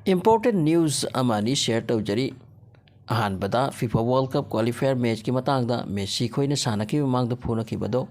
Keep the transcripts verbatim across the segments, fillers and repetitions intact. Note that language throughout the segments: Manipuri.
Important news ꯑꯃ ꯑꯅꯤ share ꯇꯧꯖꯔꯤ꯫ ꯑꯍꯥꯟꯕꯗ, FIFA World Cup qualifier matchꯀꯤ ꯃꯇꯥꯡꯗ ꯃꯦꯁꯤ ꯈꯣꯏꯅ ꯁꯥꯟꯅꯈꯤꯕ ꯃꯃꯥꯡꯗ ꯐꯨꯅꯈꯤꯕꯗꯣ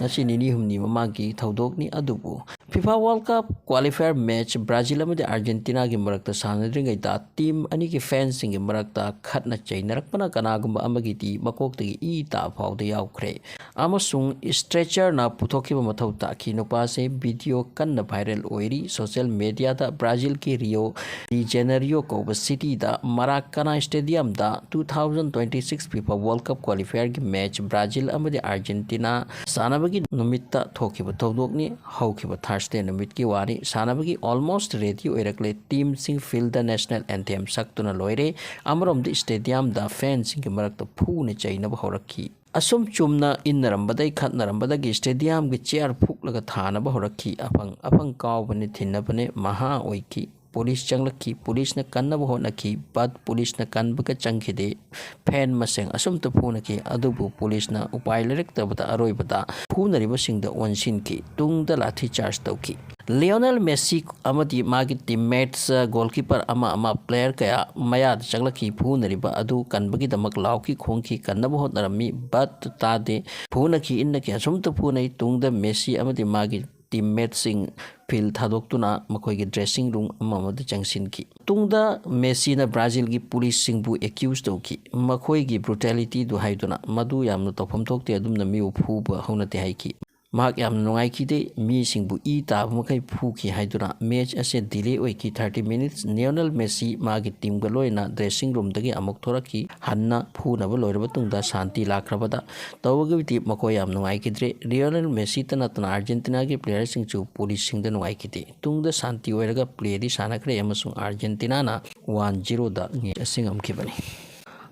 ꯉꯁꯤ ꯅꯤꯅꯤ ꯍꯨꯝꯅꯤ ꯃꯃꯥꯡꯒꯤ ꯊꯧꯗꯣꯛꯅꯤ꯫ ꯑꯗꯨꯕꯨ FIFA World Cup qualifier match Brazil ꯑꯃꯗꯤ ꯑꯥꯔꯖꯦꯟꯇꯤꯅꯥꯒꯤ ꯃꯔꯛꯇ ꯁꯥꯟꯅꯗ꯭ꯔꯤꯉꯩꯗ team ꯑꯅꯤꯒꯤ fansꯁꯤꯡꯒꯤ ꯃꯔꯛꯇ ꯈꯠꯅ ꯆꯩꯅꯔꯛꯄꯅ ꯀꯅꯥꯒꯨꯝꯕ ꯑꯃꯒꯤꯗꯤ ꯃꯀꯣꯛꯇꯒꯤ ꯏ ꯇꯥꯕ ꯐꯥꯎꯗ ꯌꯥꯎꯈ꯭ꯔꯦ꯫ ꯑꯃꯁꯨꯡ stretcherꯅ ꯄꯨꯊꯣꯛꯈꯤꯕ ꯃꯊꯧ ꯇꯥꯈꯤ꯫ ꯅꯨꯄꯥꯁꯦ video ꯀꯟꯅ viral ꯑꯣꯏꯔꯤ꯫ Social mediaꯗ ꯕ꯭ꯔꯥꯖꯤꯜꯒꯤ Rio de Janeiro ꯀꯧꯕ cityꯗ Maracanã Stadiumꯗ two thousand twenty six FIFA World Cup qualifierꯒꯤ match Brazil ꯑꯃꯗꯤ ꯑꯥꯔꯖꯦꯟꯇꯤꯅꯥ ꯁꯥꯟꯅꯕꯒꯤ ꯅꯨꯃꯤꯠꯇ ꯊꯣꯛꯈꯤꯕ ꯊꯧꯗꯣꯛꯅꯤ꯫ ꯍꯧꯈꯤꯕ Thursday ꯅꯨꯃꯤꯠꯀꯤ ꯋꯥꯅꯤ꯫ ꯁꯥꯟꯅꯕꯒꯤ almost ready ꯑꯣꯏꯔꯛꯂꯦ꯫ Teamꯁꯤꯡ fieldꯗ national anthem ꯁꯛꯇꯨꯅ ꯂꯣꯏꯔꯦ꯫ ꯑꯃꯔꯣꯝꯗ stadiumꯗ fansꯁꯤꯡꯒꯤ ꯃꯔꯛꯇ ꯐꯨꯅ ꯆꯩꯅꯕ ꯍꯧꯔꯛꯈꯤ꯫ ꯑꯁꯨꯝ ꯆꯨꯝꯅ ꯏꯟꯅꯔꯝꯕꯗꯩ ꯈꯠꯅꯔꯝꯕꯗꯒꯤ stadiumꯒꯤ chair ꯐꯨꯛꯂꯒ ꯊꯥꯅꯕ ꯍꯧꯔꯛꯈꯤ꯫ ꯑꯐꯪ ꯑꯐꯪ ꯀꯥꯎꯕꯅꯦ, ꯊꯤꯟꯅꯕꯅꯦ, ꯃꯍꯥ ꯑꯣꯏꯈꯤ꯫ Police ꯆꯪꯂꯛꯈꯤ꯫ Policeꯅ ꯀꯟꯅꯕ ꯍꯣꯠꯅꯈꯤ꯫ But policeꯅ ꯀꯟꯕꯒ ꯆꯪꯈꯤꯗꯦ꯫ Fan ꯃꯁꯦꯟ ꯑꯁꯨꯝꯇ ꯐꯨꯅꯈꯤ꯫ ꯑꯗꯨꯕꯨ policeꯅ ꯎꯄꯥꯏ ꯂꯩꯔꯛꯇꯕꯗ ꯑꯔꯣꯏꯕꯗ ꯐꯨꯅꯔꯤꯕꯁꯤꯡꯗ ꯑꯣꯟꯁꯤꯟꯈꯤ꯫ ꯇꯨꯡꯗ ꯂꯥꯊꯤ charge ꯇꯧꯈꯤ꯫ Lionel Messi ꯑꯃꯗꯤ ꯃꯥꯒꯤ teammates, goalkeeper ꯑꯃ ꯑꯃ player ꯀꯌꯥ ꯃꯌꯥꯗ ꯆꯪꯂꯛꯈꯤ꯫ ꯐꯨꯅꯔꯤꯕ ꯑꯗꯨ ꯀꯟꯕꯒꯤꯗꯃꯛ ꯂꯥꯎꯈꯤ ꯈꯣꯡꯈꯤ, ꯀꯟꯅꯕ ꯍꯣꯠꯅꯔꯝꯃꯤ꯫ But ꯇꯥꯗꯦ꯫ ꯐꯨꯅꯈꯤ, ꯏꯟꯅꯈꯤ, ꯑꯁꯨꯝꯇ ꯐꯨꯅꯩ꯫ ꯇꯨꯡꯗ ꯃꯦꯁꯤ ꯑꯃꯗꯤ ꯃꯥꯒꯤ teammateꯁꯤꯡ field ꯊꯥꯗꯣꯛꯇꯨꯅ ꯃꯈꯣꯏꯒꯤ dressing room ꯑꯃ ꯑꯃꯗ ꯆꯪꯁꯤꯟꯈꯤ꯫ ꯇꯨꯡꯗ ꯃꯦꯁꯤꯅ ꯕ꯭ꯔꯥꯖꯤꯜꯒꯤ policeꯁꯤꯡꯕꯨ accuse ꯇꯧꯈꯤ꯫ ꯃꯈꯣꯏꯒꯤ brutalityꯗꯨ ꯍꯥꯏꯗꯨꯅ, "ꯃꯗꯨ ꯌꯥꯝꯅ ꯇꯧꯐꯝ ꯊꯣꯛꯇꯦ, ꯑꯗꯨꯝꯅ ꯃꯤꯕꯨ ꯐꯨꯕ ꯍꯧꯅꯗꯦ" ꯍꯥꯏꯈꯤ꯫ ꯃꯍꯥꯛ ꯌꯥꯝꯅ ꯅꯨꯡꯉꯥꯏꯈꯤꯗꯦ꯫ "ꯃꯤꯁꯤꯡꯕꯨ ꯏ ꯇꯥꯕ ꯃꯈꯩ ꯐꯨꯈꯤ" ꯍꯥꯏꯗꯨꯅ match ꯑꯁꯦ delay ꯑꯣꯏꯈꯤ꯫ Thirty minutes꯫ Lionel Messi ꯃꯥꯒꯤ teamꯒ ꯂꯣꯏꯅ dressing roomꯗꯒꯤ ꯑꯃꯨꯛ ꯊꯣꯔꯛꯈꯤ꯫ ꯍꯟꯅ ꯐꯨꯅꯕ ꯂꯣꯏꯔꯕ ꯇꯨꯡꯗ ꯁꯥꯟꯇꯤ ꯂꯥꯛꯈ꯭ꯔꯕꯗ ꯇꯧꯕꯒꯤꯗꯤ ꯃꯈꯣꯏ ꯌꯥꯝ ꯅꯨꯡꯉꯥꯏꯈꯤꯗ꯭ꯔꯦ꯫ Lionel Messi ꯇ ꯅꯠꯇꯅ ꯑꯥꯔꯖꯦꯟꯇꯤꯅꯥꯒꯤ playerꯁꯤꯡꯁꯨ policeꯁꯤꯡꯗ ꯅꯨꯡꯉꯥꯏꯈꯤꯗꯦ꯫ ꯇꯨꯡꯗ ꯁꯥꯟꯇꯤ ꯑꯣꯏꯔꯒ playꯗꯤ ꯁꯥꯟꯅꯈ꯭ꯔꯦ ꯑꯃꯁꯨꯡ ꯑꯥꯔꯖꯦꯟꯇꯤꯅꯥꯅ one zeroꯗ match ꯑꯁꯤ ꯉꯝꯈꯤꯕꯅꯤ꯫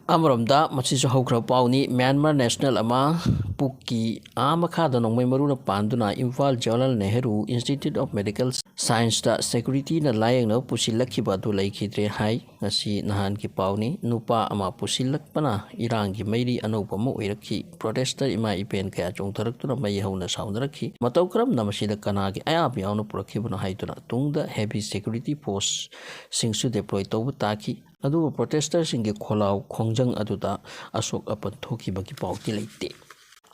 ꯑꯃꯔꯣꯝꯗ ꯃꯁꯤꯁꯨ ꯍꯧꯈ꯭ꯔꯕ ꯄꯥꯎꯅꯤ꯫ ꯃ꯭ꯌꯥꯟꯃꯥꯔ national ꯑꯃ ꯄꯨꯛꯀꯤ ꯑꯥ ꯃꯈꯥꯗ ꯅꯣꯡꯃꯩ ꯃꯔꯨꯅ ꯄꯥꯟꯗꯨꯅ Imphal Jawaharlal Nehru Institute of Medical ꯁꯥꯏꯟꯁꯇ ꯁꯦꯀ꯭ꯌꯨꯔꯤꯇꯤꯅ ꯂꯥꯌꯦꯡꯅꯕ ꯄꯨꯁꯤꯜꯂꯛꯈꯤꯕ ꯑꯗꯨ ꯂꯩꯈꯤꯗ꯭ꯔꯦ ꯍꯥꯏ꯫ ꯉꯁꯤ ꯅꯍꯥꯟꯒꯤ ꯄꯥꯎꯅꯤ꯫ ꯅꯨꯄꯥ ꯑꯃ ꯄꯨꯁꯤꯜꯂꯛꯄꯅ ꯏꯔꯥꯡꯒꯤ ꯃꯩꯔꯤ ꯑꯅꯧꯕ ꯑꯃ ꯑꯣꯏꯔꯛꯈꯤ꯫ ꯄ꯭ꯔꯣꯇꯦꯁꯇꯔ ꯏꯃꯥ ꯏꯕꯦꯟ ꯀꯌꯥ ꯆꯣꯡꯊꯔꯛꯇꯨꯅ ꯃꯩ ꯍꯧꯅ ꯁꯥꯎꯅꯔꯛꯈꯤ꯫ ꯃꯇꯧ ꯀꯔꯝꯅ ꯃꯁꯤꯗ ꯀꯅꯥꯒꯤ ꯑꯌꯥꯕ ꯌꯥꯎꯅ ꯄꯨꯔꯛꯈꯤꯕꯅꯣ ꯍꯥꯏꯗꯨꯅ ꯇꯨꯡꯗ ꯍꯦꯚꯤ ꯁꯦꯀ꯭ꯌꯨꯔꯤꯇꯤ ꯐꯣꯔꯁꯁꯤꯡꯁꯨ ꯗꯦꯄ꯭ꯂꯣꯏ ꯇꯧꯕ ꯇꯥꯈꯤ꯫ ꯑꯗꯨꯕꯨ ꯄ꯭ꯔꯣꯇꯦꯁꯇꯔꯁꯤꯡꯒꯤ ꯈꯣꯜꯂꯥꯎ ꯈꯣꯡꯖꯪ ꯑꯗꯨꯗ ꯑꯁꯣꯛ ꯑꯄꯟ ꯊꯣꯛꯈꯤꯕꯒꯤ ꯄꯥꯎꯗꯤ ꯂꯩꯇꯦ꯫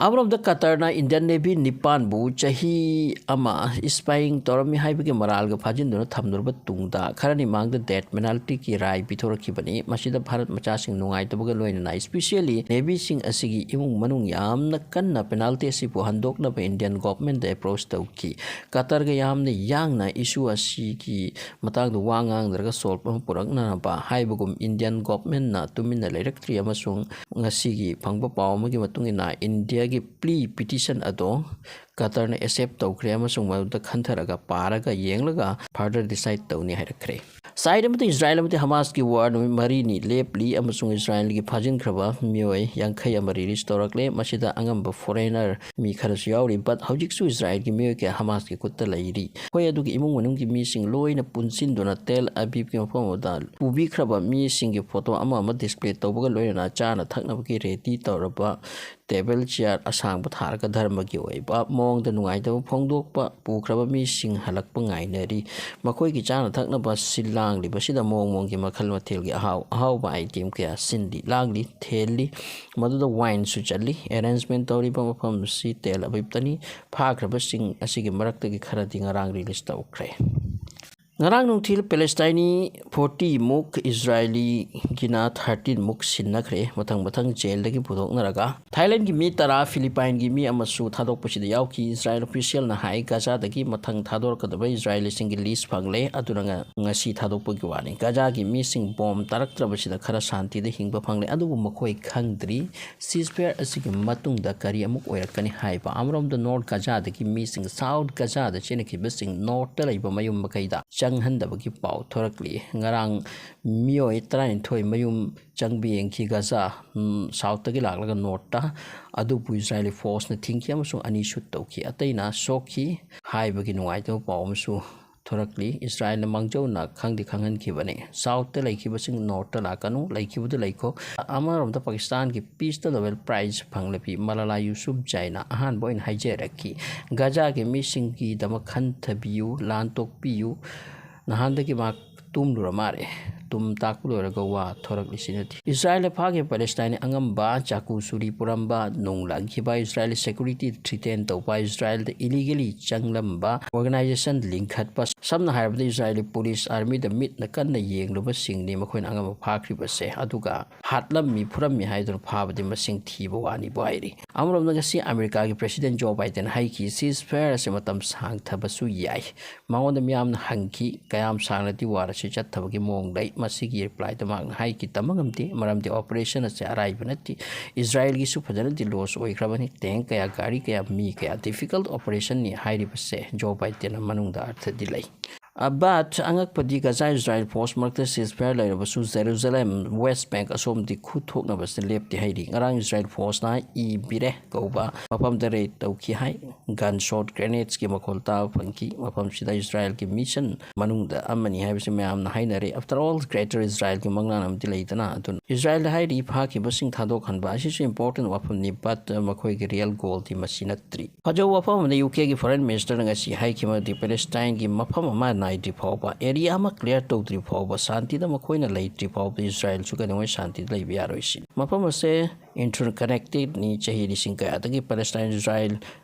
ꯑꯃꯔꯣꯝꯗ ꯀꯇꯔꯅ ꯏꯟꯗꯤꯌꯟ ꯅꯦꯚꯤ ꯅꯤꯄꯥꯟꯕꯨ ꯆꯍꯤ ꯑꯃ ꯏꯁꯄꯥꯏꯌꯤꯡ ꯇꯧꯔꯝꯃꯤ ꯍꯥꯏꯕꯒꯤ ꯃꯔꯥꯜꯒ ꯐꯥꯖꯤꯟꯗꯨꯅ ꯊꯝꯂꯨꯔꯕ ꯇꯨꯡꯗ ꯈꯔꯅꯤ ꯃꯥꯡꯗ ꯗꯦꯠ ꯄꯦꯅꯥꯜꯇꯤꯒꯤ ꯔꯥꯏ ꯄꯤꯊꯣꯔꯛꯈꯤꯕꯅꯤ꯫ ꯃꯁꯤꯗ ꯚꯥꯔꯠ ꯃꯆꯥꯁꯤꯡ ꯅꯨꯡꯉꯥꯏꯇꯕꯒ ꯂꯣꯏꯅꯅ especially ꯅꯦꯚꯤꯁꯤꯡ ꯑꯁꯤꯒꯤ ꯏꯃꯨꯡ ꯃꯅꯨꯡ ꯌꯥꯝꯅ ꯀꯟꯅ ꯄꯦꯅꯥꯜꯇꯤ ꯑꯁꯤꯕꯨ ꯍꯟꯗꯣꯛꯅꯕ ꯏꯟꯗꯤꯌꯟ ꯒꯣꯚꯔꯟꯃꯦꯟꯠꯇ ꯑꯦꯄ꯭ꯔꯣꯆ ꯇꯧꯈꯤ꯫ ꯀꯇꯔꯒ ꯌꯥꯝꯅ ꯌꯥꯡꯅ ꯏꯁꯨ ꯑꯁꯤꯒꯤ ꯃꯇꯥꯡꯗ ꯋꯥ ꯉꯥꯡꯅꯔꯒ ꯁꯣꯜꯕ ꯑꯃ ꯄꯨꯔꯛꯅꯅꯕ ꯍꯥꯏꯕꯒꯨꯝ ꯏꯟꯗꯤꯌꯟ ꯒꯣꯚꯔꯟꯃꯦꯟꯠꯅ ꯇꯨꯃꯤꯟꯅ ꯂꯩꯔꯛꯇ꯭ꯔꯤ ꯑꯃꯁꯨꯡ ꯉꯁꯤꯒꯤ ꯐꯪꯕ ꯄꯥꯎ ꯑꯃꯒꯤ ꯃꯇꯨꯡ ꯏꯟꯅ ꯏꯟꯗꯤꯌꯥꯒꯤ ꯄ꯭ꯂꯤ ꯄꯤꯇꯤꯁꯟ ꯑꯗꯣ ꯀꯇꯔꯅ ꯑꯦꯛꯁꯦꯞ ꯇꯧꯈ꯭ꯔꯦ ꯑꯃꯁꯨꯡ ꯃꯗꯨꯗ ꯈꯟꯊꯔꯒ ꯄꯥꯔꯒ ꯌꯦꯡꯂꯒ further decide ꯇꯧꯅꯤ ꯍꯥꯏꯔꯛꯈ꯭ꯔꯦ꯫ ꯁꯥꯏꯠ ꯑꯃꯗ ꯏꯁꯔꯥꯌꯦꯜ ꯑꯃꯗꯤ ꯍꯃꯥꯁꯀꯤ ꯋꯥꯔ ꯅꯨꯃꯤꯠ ꯃꯔꯤꯅꯤ ꯂꯦꯞꯂꯤ ꯑꯃꯁꯨꯡ ꯏꯁꯔꯥꯌꯦꯜꯒꯤ ꯐꯥꯖꯤꯟꯈ꯭ꯔꯕ ꯃꯤꯑꯣꯏ ꯌꯥꯡꯈꯩ ꯑꯃ ꯔꯤꯂꯤꯁ ꯇꯧꯔꯛꯂꯦ꯫ ꯃꯁꯤꯗ ꯑꯉꯝꯕ ꯐꯣꯔꯦꯅꯔ ꯃꯤ ꯈꯔꯁꯨ ꯌꯥꯎꯔꯤ꯫ But ꯍꯧꯖꯤꯛꯁꯨ ꯏꯁꯔꯥꯌꯦꯜꯒꯤ ꯃꯤꯑꯣꯏ ꯀꯌꯥ ꯍꯃꯥꯁꯀꯤ ꯈꯨꯠꯇ ꯂꯩꯔꯤ꯫ ꯃꯈꯣꯏ ꯑꯗꯨꯒꯤ ꯏꯃꯨꯡ ꯃꯅꯨꯡꯒꯤ ꯃꯤꯁꯤꯡ ꯂꯣꯏꯅ ꯄꯨꯟꯁꯤꯟꯗꯨꯅ ꯇꯦꯜ ꯑꯕꯤꯕꯀꯤ ꯃꯐꯝ ꯑꯗꯨꯗ ꯄꯨꯕꯤꯈ꯭ꯔꯕ ꯃꯤꯁꯤꯡꯒꯤ ꯐꯣꯇꯣ ꯑꯃ ꯑꯃ ꯗꯤꯁꯄ꯭ꯂꯦ ꯇꯧꯕꯒ ꯂꯣꯏꯅꯅ ꯆꯥꯅ ꯊꯛꯅꯕꯒꯤ ꯔꯦꯗꯤ ꯇꯧꯔꯕ ꯇꯦꯕꯜ ꯆꯤꯌꯥꯔ ꯑꯁꯥꯡꯕ ꯊꯥꯔꯒ ꯙꯔꯃꯒꯤ ꯑꯣꯏꯕ ꯃꯑꯣꯡꯗ ꯅꯨꯡꯉꯥꯏꯇꯕ ꯐꯣꯡꯗꯣꯛꯄ ꯄꯨꯈ꯭ꯔꯕ ꯃꯤꯁꯤꯡ ꯍꯜꯂꯛꯄ ꯉꯥꯏꯅꯔꯤ꯫ ꯃꯈꯣꯏꯒꯤ ꯆꯥꯅ ꯊꯛꯅꯕ ꯁꯤꯜ ꯂꯥꯡꯂꯤꯕꯁꯤꯗ ꯃꯑꯣꯡ ꯃꯑꯣꯡꯒꯤ ꯃꯈꯜ ꯃꯊꯦꯜꯒꯤ ꯑꯍꯥꯎ ꯑꯍꯥꯎꯕ ꯑꯥꯏꯇꯦꯝ ꯀꯌꯥ ꯁꯤꯟꯂꯤ ꯂꯥꯡꯂꯤ ꯊꯦꯜꯂꯤ꯫ ꯃꯗꯨꯗ ꯋꯥꯏꯟꯁꯨ ꯆꯠꯂꯤ꯫ ꯑꯦꯔꯦꯟꯖꯃꯦꯟ ꯇꯧꯔꯤꯕ ꯃꯐꯝ ꯑꯁꯤ ꯇꯦꯜ ꯑꯕꯤꯕꯇꯅꯤ꯫ ꯐꯥꯈ꯭ꯔꯕꯁꯤꯡ ꯑꯁꯤꯒꯤ ꯃꯔꯛꯇꯒꯤ ꯈꯔꯗꯤ ꯉꯔꯥꯡ ꯔꯤꯂꯤꯁ ꯇꯧꯈ꯭ꯔꯦ꯫ ꯉꯔꯥꯡ ꯅꯨꯡꯊꯤꯜ ꯄꯦꯂꯦꯁꯇꯥꯏꯅꯤ ꯐꯣꯔꯇꯤ ꯃꯨꯛ, ꯏꯁꯔꯥꯌꯦꯂꯤꯒꯤꯅ ꯊꯥꯔꯇꯤꯟ ꯃꯨꯛ ꯁꯤꯟꯅꯈ꯭ꯔꯦ꯫ ꯃꯊꯪ ꯃꯊꯪ ꯖꯦꯜꯗꯒꯤ ꯄꯨꯊꯣꯛꯅꯔꯒ ꯊꯥꯏꯂꯦꯟꯒꯤ ꯃꯤ ꯇꯔꯥ, ꯐꯤꯂꯤꯄꯥꯏꯟꯒꯤ ꯃꯤ ꯑꯃꯁꯨ ꯊꯥꯗꯣꯛꯄꯁꯤꯗ ꯌꯥꯎꯈꯤ꯫ ꯏꯁꯔꯥꯌꯦꯜ ꯑꯣꯐꯤꯁꯤꯌꯦꯜꯅ ꯍꯥꯏ, ꯒꯥꯖꯥꯗꯒꯤ ꯃꯊꯪ ꯊꯥꯗꯣꯔꯛꯀꯗꯕ ꯏꯁꯔꯥꯌꯦꯂꯤꯁꯤꯡꯒꯤ ꯂꯤꯁ ꯐꯪꯂꯦ, ꯑꯗꯨꯅ ꯉ-, ꯉꯁꯤ ꯊꯥꯗꯣꯛꯄꯒꯤ ꯋꯥꯅꯤ꯫ ꯒꯥꯖꯥꯒꯤ ꯃꯤꯁꯤꯡ ꯕꯣꯝ ꯇꯥꯔꯛꯇ꯭ꯔꯕꯁꯤꯗ ꯈꯔ ꯁꯥꯟꯇꯤꯗ ꯍꯤꯡꯕ ꯐꯪꯂꯦ, ꯑꯗꯨꯕꯨ ꯃꯈꯣꯏ ꯈꯪꯗ꯭ꯔꯤ ꯁꯤꯖꯐꯥꯌꯔ ꯑꯁꯤꯒꯤ ꯃꯇꯨꯡꯗ ꯀꯔꯤ ꯑꯃꯨꯛ ꯑꯣꯏꯔꯛꯀꯅꯤ ꯍꯥꯏꯕ꯫ ꯑꯃꯔꯣꯝꯗ ꯅꯣꯔꯠ ꯒꯥꯖꯥꯗꯒꯤ ꯃꯤꯁꯤꯡ ꯁꯥꯎꯠ ꯒꯥꯖꯥꯗ ꯆꯦꯟꯈꯤꯕꯁꯤꯡ ꯅꯣꯔꯠꯇ ꯂꯩꯕ ꯃꯌꯨꯝ ꯃꯀꯩꯗ ꯆꯪꯍꯟꯗꯕꯒꯤ ꯄꯥꯎ ꯊꯣꯔꯛꯂꯤ꯫ ꯉꯔꯥꯡ ꯃꯤꯑꯣꯏ ꯇꯔꯥꯅꯤꯊꯣꯏ ꯃꯌꯨꯝ ꯆꯪꯕ ꯌꯦꯡꯈꯤ ꯒꯥꯖꯥ, ꯎꯝ, ꯁꯥꯎꯠꯇꯒꯤ ꯂꯥꯛꯂꯒ ꯅꯣꯔꯠꯇ꯫ ꯑꯗꯨꯕꯨ ꯏꯁꯔꯥꯌꯦꯂꯤ ꯐꯣꯔꯁꯅ ꯊꯤꯡꯈꯤ ꯑꯃꯁꯨꯡ ꯑꯅꯤ ꯁꯨꯠ ꯇꯧꯈꯤ꯫ ꯑꯇꯩꯅ ꯁꯣꯛꯈꯤ ꯍꯥꯏꯕꯒꯤ ꯅꯨꯡꯉꯥꯏꯇꯕ ꯄꯥꯎ ꯑꯃꯁꯨ ꯊꯣꯔꯛꯂꯤ꯫ ꯏꯁꯔꯥꯏꯜꯅ ꯃꯥꯡꯖꯧꯅ ꯈꯪꯗꯤ ꯈꯪꯍꯟꯈꯤꯕꯅꯤ, "ꯁꯥꯎꯠꯇ ꯂꯩꯈꯤꯕꯁꯤꯡ ꯅꯣꯔꯠꯇ ꯂꯥꯛꯀꯅꯨ, ꯂꯩꯈꯤꯕꯗꯨ ꯂꯩꯈꯣ"꯫ ꯑꯃꯔꯣꯝꯗ ꯄꯥꯀꯤꯁꯇꯥꯟꯒꯤ ꯄꯤꯁꯇ ꯅꯣꯕꯦꯜ ꯄ꯭ꯔꯥꯏꯖ ꯐꯪꯂꯕꯤ ꯃꯂꯥꯂꯥ ꯌꯨꯁꯨꯞ ꯖꯥꯏꯅ ꯑꯍꯥꯟꯕ ꯑꯣꯏꯅ ꯍꯥꯏꯖꯔꯛꯈꯤ, "ꯒꯖꯥꯒꯤ ꯃꯤꯁꯤꯡꯒꯤꯗꯃꯛ ꯈꯟꯊꯕꯤꯌꯨ, ꯂꯥꯟ ꯇꯣꯛꯄꯤꯌꯨ"꯫ ꯅꯍꯥꯟꯗꯒꯤ ꯃꯍꯥꯛ ꯇꯨꯝꯂꯨꯔ ꯃꯥꯜꯂꯦ꯫ ꯇꯨꯝ ꯇꯥꯛꯄ ꯂꯣꯏꯔꯒ ꯋꯥ ꯊꯣꯔꯛꯂꯤꯁꯤ ꯅꯠꯇꯦ꯫ ꯏꯁꯔꯥꯏꯜꯅ ꯐꯥꯈꯤꯕ ꯄꯦꯂꯦꯁꯇꯥꯏꯟ ꯑꯉꯝꯕ, ꯆꯥꯀꯨ ꯁꯨꯔꯤ ꯄꯨꯔꯝꯕ, ꯅꯣꯡ ꯂꯪꯈꯤꯕ, ꯏꯁꯔꯥꯏꯜ ꯁꯦꯀ꯭ꯌꯨꯔꯤꯇꯤ ꯊ꯭ꯔꯤꯇꯦꯟ ꯇꯧꯕ, ꯏꯁꯔꯥꯏꯜꯗ ꯏꯂꯤꯒꯦꯂꯤ ꯆꯪꯂꯝꯕ, ꯑꯣꯔꯒꯅꯥꯏꯖꯦꯁꯟ ꯂꯤꯡꯈꯠꯄ, ꯁꯝꯅ ꯍꯥꯏꯔꯕꯗ ꯏꯁꯔꯥꯏꯜꯒꯤ ꯄꯨꯂꯤꯁ ꯑꯥꯔꯃꯤꯗ ꯃꯤꯠꯅ ꯀꯟꯅ ꯌꯦꯡꯂꯨꯕꯁꯤꯡꯅꯤ ꯃꯈꯣꯏꯅ ꯑꯉꯝꯕ ꯐꯥꯈ꯭ꯔꯤꯕꯁꯦ꯫ ꯑꯗꯨꯒ ꯍꯥꯠꯂꯝꯃꯤ, ꯐꯨꯔꯝꯃꯤ ꯍꯥꯏꯗꯨꯅ ꯐꯥꯕꯗꯤ ꯃꯁꯤꯡ ꯊꯤꯕ ꯋꯥꯅꯤꯕꯨ ꯍꯥꯏꯔꯤ꯫ ꯑꯃꯔꯣꯝꯗ ꯉꯁꯤ ꯑꯃꯦꯔꯤꯀꯥꯒꯤ ꯄ꯭ꯔꯦꯁꯤꯗꯦꯟ ꯖꯣ ꯕꯥꯏꯗꯦꯟ ꯍꯥꯏꯈꯤ, "ꯁꯤꯖ ꯐꯥꯌꯔ ꯑꯁꯤ ꯃꯇꯝ ꯁꯥꯡꯊꯕꯁꯨ ꯌꯥꯏ"꯫ ꯃꯉꯣꯟꯗ ꯃꯤꯌꯥꯝꯅ ꯍꯪꯈꯤ, "ꯀꯌꯥꯝ ꯁꯥꯡꯅꯗꯤ ꯋꯥꯔ ꯑꯁꯤ ꯆꯠꯊꯕꯒꯤ ꯃꯑꯣꯡ ꯂꯩ?" ꯃꯁꯤꯒꯤ ꯔꯤꯄ꯭ꯂꯥꯏꯗ ꯃꯍꯥꯛꯅ ꯍꯥꯏꯈꯤ, "ꯇꯝꯕ ꯉꯝꯗꯦ, ꯃꯔꯝꯗꯤ ꯑꯣꯄꯔꯦꯁꯟ ꯑꯁꯤ ꯑꯔꯥꯏꯕ ꯅꯠꯇꯦ꯫ ꯏꯁꯔꯥꯏꯜꯒꯤꯁꯨ ꯐꯖꯅꯗꯤ ꯂꯣꯁ ꯑꯣꯏꯈ꯭ꯔꯕꯅꯤ꯫ ꯇꯦꯡ ꯀꯌꯥ, ꯒꯥꯔꯤ ꯀꯌꯥ, ꯃꯤ ꯀꯌꯥ, ꯗꯤꯐꯤꯀꯜꯠ ꯑꯣꯄꯔꯦꯁꯟꯅꯤ" ꯍꯥꯏꯔꯤꯕꯁꯦ ꯖꯣ ꯕꯥꯏꯗꯦꯟꯅ ꯃꯅꯨꯡꯗ ꯑꯔꯊꯗꯤ ꯂꯩ꯫ ꯑꯕꯥꯠ ꯑꯉꯛꯄꯗꯤ ꯒꯖꯥ ꯏꯁꯔꯥꯏꯜ ꯐꯣꯔꯁ ꯃꯔꯛꯇ ꯁꯤꯖ ꯐꯥꯌꯔ ꯂꯩꯔꯕꯁꯨ ꯖꯦꯔꯨꯖꯂꯦꯝ ꯋꯦꯁ ꯕꯦꯡꯛ ꯑꯁꯣꯝꯗꯤ ꯈꯨꯠ ꯊꯣꯛꯅꯕꯁꯤꯅ ꯂꯦꯞꯇꯦ ꯍꯥꯏꯔꯤ꯫ ꯉꯔꯥꯡ ꯏꯁꯔꯥꯏꯜ ꯐꯣꯔꯁꯅ ꯏꯕꯤꯔꯦ ꯀꯧꯕ ꯃꯐꯝꯗ ꯔꯦꯗ ꯇꯧꯈꯤ ꯍꯥꯏ꯫ ꯒꯟ ꯁꯣꯠ, ꯒ꯭ꯔꯦꯅꯦꯗꯁꯀꯤ ꯃꯈꯣꯜ ꯇꯥꯕ ꯐꯪꯈꯤ꯫ ꯃꯐꯝꯁꯤꯗ ꯏꯁꯔꯥꯏꯜꯒꯤ ꯃꯤꯁꯟ ꯃꯅꯨꯡꯗ ꯑꯃꯅꯤ ꯍꯥꯏꯕꯁꯤ ꯃꯌꯥꯝꯅ ꯍꯥꯏꯅꯔꯦ꯫ After all, greater ꯏꯁꯔꯥꯏꯜꯒꯤ ꯃꯪꯂꯥꯟ ꯑꯃꯗꯤ ꯂꯩꯗꯅ꯫ ꯑꯗꯨꯅ ꯏꯁꯔꯥꯏꯜꯗ ꯍꯥꯏꯔꯤ, ꯐꯥꯈꯤꯕꯁꯤꯡ ꯊꯥꯗꯣꯛꯍꯟꯕ ꯑꯁꯤꯁꯨ ꯏꯝꯄꯣꯔꯇꯦꯟ ꯋꯥꯐꯝꯅꯤ, ꯕꯠ ꯃꯈꯣꯏꯒꯤ ꯔꯤꯌꯦꯜ ꯒꯣꯜꯗꯤ ꯃꯁꯤ ꯅꯠꯇ꯭ꯔꯤ꯫ ꯐꯖꯕ ꯋꯥꯐꯝ ꯑꯃꯗ ꯌꯨ ꯀꯦꯒꯤ ꯐꯣꯔꯦꯟ ꯃꯤꯅꯤꯁꯇꯔꯅ ꯉꯁꯤ ꯍꯥꯏꯈꯤꯕ ꯑꯃꯗꯤ ꯄꯦꯂꯦꯁꯇꯥꯏꯟꯒꯤ ꯃꯐꯝ ꯑꯃ ꯅꯥꯏꯗ꯭ꯔꯤ ꯐꯥꯎꯕ, ꯑꯦꯔꯤꯌꯥ ꯑꯃ ꯀ꯭ꯂꯤꯌꯥꯔ ꯇꯧꯗ꯭ꯔꯤ ꯐꯥꯎꯕ, ꯁꯥꯟꯇꯤꯗ ꯃꯈꯣꯏꯅ ꯂꯩꯇ꯭ꯔꯤ ꯐꯥꯎꯕ ꯏꯁꯔꯥꯏꯜꯁꯨ ꯀꯩꯗꯧꯉꯩ ꯁꯥꯟꯇꯤꯗ ꯂꯩꯕ ꯌꯥꯔꯣꯏ ꯁꯤꯅꯤ꯫ ꯃꯐꯝ ꯑꯁꯦ ꯏꯟꯇꯔꯀꯅꯦꯛꯇꯦꯗꯅꯤ꯫ ꯆꯍꯤ ꯂꯤꯁꯤꯡ ꯀꯌꯥꯗꯒꯤ ꯄꯦꯂꯦꯁꯇꯥꯏꯟ ꯏꯁꯔꯥꯏꯜ,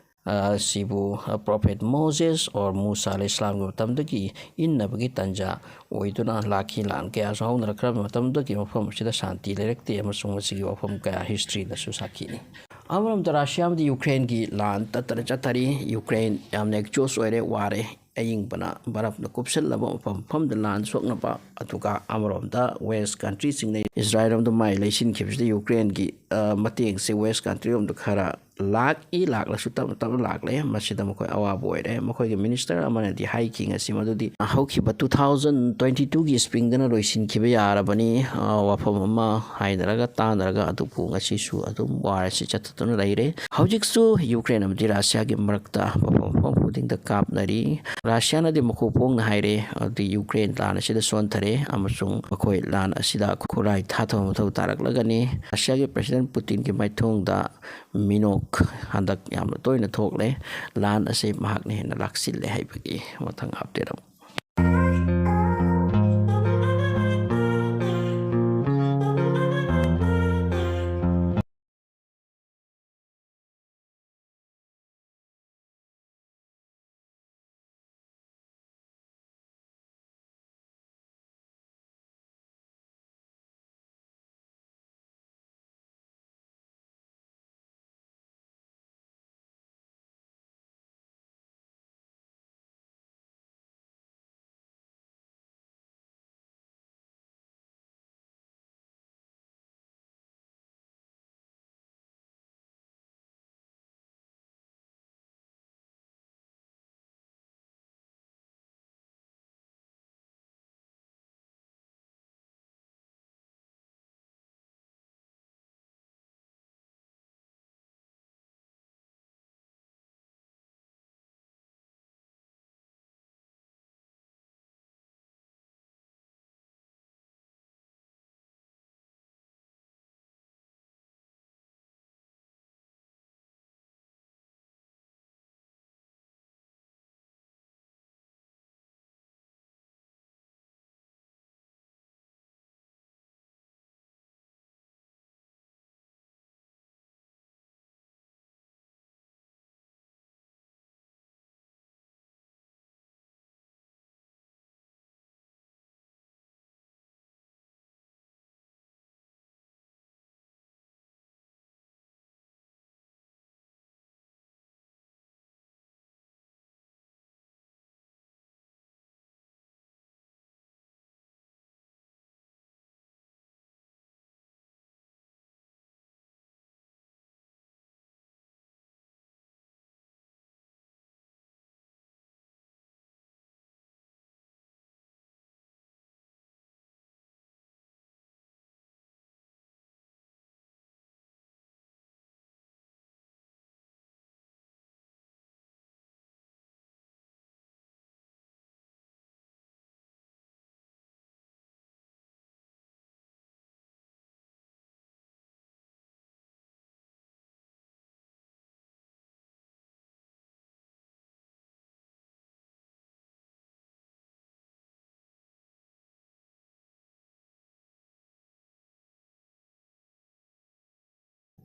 ꯑ, ꯁꯤꯕꯨ, ꯑ, ꯄ꯭ꯔꯣꯐꯦꯠ ꯃꯣꯖꯦꯁ ꯑꯣꯔ ꯃꯨꯁꯥ ꯑꯂꯩꯍꯤ ꯏꯁꯂꯥꯝꯒꯤ ꯃꯇꯝꯗꯒꯤ ꯏꯟꯅꯕꯒꯤ ꯇꯟꯖꯥ ꯑꯣꯏꯗꯨꯅ ꯂꯥꯛꯈꯤ꯫ ꯂꯥꯟ ꯀꯌꯥꯁꯨ ꯍꯧꯅꯔꯛꯈ꯭ꯔꯕ ꯃꯇꯝꯗꯒꯤ ꯃꯐꯝ ꯑꯁꯤꯗ ꯁꯥꯟꯇꯤ ꯂꯩꯔꯛꯇꯦ ꯑꯃꯁꯨꯡ ꯃꯁꯤꯒꯤ ꯋꯥꯐꯝ ꯀꯌꯥ ꯍꯤꯁꯇ꯭ꯔꯤꯗꯁꯨ ꯁꯥꯈꯤꯅꯤ꯫ ꯑꯃꯔꯣꯝꯗ ꯔꯁꯤꯌꯥ ꯑꯃꯗꯤ ꯌꯨꯀ꯭ꯔꯦꯟꯒꯤ ꯂꯥꯟ ꯇꯠꯇꯅ ꯆꯠꯊꯔꯤ꯫ ꯌꯨꯀ꯭ꯔꯦꯟ ꯌꯥꯝꯅ ꯑꯦꯛꯖꯣꯁ ꯑꯣꯏꯔꯦ, ꯋꯥꯔꯦ꯫ ꯑꯏꯪꯕꯅ ꯕꯔꯐꯅ ꯀꯨꯞꯁꯜꯂꯕ ꯃꯐꯝ ꯃꯐꯝꯗ ꯂꯥꯟ ꯁꯣꯛꯅꯕ, ꯑꯗꯨꯒ ꯑꯃꯔꯣꯝꯗ ꯋꯦꯁ ꯀꯟꯇ꯭ꯔꯤꯁꯤꯡꯅ ꯏꯁꯔꯥꯏꯜ ꯔꯣꯝꯗ ꯃꯥꯏ ꯂꯩꯁꯤꯟꯈꯤꯕꯁꯤꯗ ꯌꯨꯀ꯭ꯔꯦꯟꯒꯤ, ꯑ, ꯃꯇꯦꯡꯁꯦ ꯋꯦꯁ ꯀꯟꯇ꯭ꯔꯤ ꯔꯣꯝꯗ ꯈꯔ ꯂꯥꯛꯏ, ꯂꯥꯛꯂꯁꯨ ꯇꯞꯅ ꯇꯞꯅ ꯂꯥꯛꯂꯦ꯫ ꯃꯁꯤꯗ ꯃꯈꯣꯏ ꯑꯋꯥꯕ ꯑꯣꯏꯔꯦ꯫ ꯃꯈꯣꯏꯒꯤ ꯃꯤꯅꯤꯁꯇꯔ ꯑꯃꯅꯗꯤ ꯍꯥꯏꯈꯤ ꯉꯁꯤ ꯃꯗꯨꯗꯤ ꯍꯧꯈꯤꯕ two thousand twenty twoꯒꯤ springꯗꯅ ꯂꯣꯏꯁꯤꯟꯈꯤꯕ ꯌꯥꯔꯕꯅꯤ꯫ ꯑ, ꯋꯥꯐꯝ ꯑꯃ ꯍꯥꯏꯅꯔꯒ ꯇꯥꯅꯔꯒ ꯑꯗꯨꯕꯨ ꯉꯁꯤꯁꯨ ꯑꯗꯨꯝ ꯋꯥꯔ ꯑꯁꯤ ꯆꯠꯊꯗꯨꯅ ꯂꯩꯔꯦ꯫ ꯍꯧꯖꯤꯛꯁꯨ ꯌꯨꯀ꯭ꯔꯦꯟ ꯑꯃꯗꯤ ꯔꯁꯤꯌꯥꯒꯤ ꯃꯔꯛꯇ ꯃꯐꯝ ꯃꯐꯝ ꯈꯨꯗꯤꯡꯗ ꯀꯥꯞꯅꯔꯤ꯫ ꯔꯁꯤꯌꯥꯅꯗꯤ ꯃꯈꯣꯡ ꯐꯣꯡꯅ ꯍꯥꯏꯔꯦ, ꯑꯗꯨꯗꯤ ꯌꯨꯀ꯭ꯔꯦꯟ ꯂꯥꯟ ꯑꯁꯤꯗ ꯁꯣꯟꯊꯔꯦ ꯑꯃꯁꯨꯡ ꯃꯈꯣꯏ ꯂꯥꯟ ꯑꯁꯤꯗ ꯈꯨꯔꯥꯏ ꯊꯥꯊꯕ ꯃꯊꯧ ꯇꯥꯔꯛꯂꯒꯅꯤ꯫ ꯔꯁꯤꯌꯥꯒꯤ ꯄ꯭ꯔꯦꯁꯤꯗꯦꯟ ꯄꯨꯇꯤꯟꯒꯤ ꯃꯥꯏꯊꯣꯡꯗ ꯃꯤꯅꯣꯛ ꯍꯟꯗꯛ ꯌꯥꯝꯅ ꯇꯣꯏꯅ ꯊꯣꯛꯂꯦ꯫ ꯂꯥꯟ ꯑꯁꯤ ꯃꯍꯥꯛꯅ ꯍꯦꯟꯅ ꯂꯥꯛꯁꯤꯜꯂꯦ ꯍꯥꯏꯕꯒꯤ ꯃꯊꯪ update ꯑꯃ꯫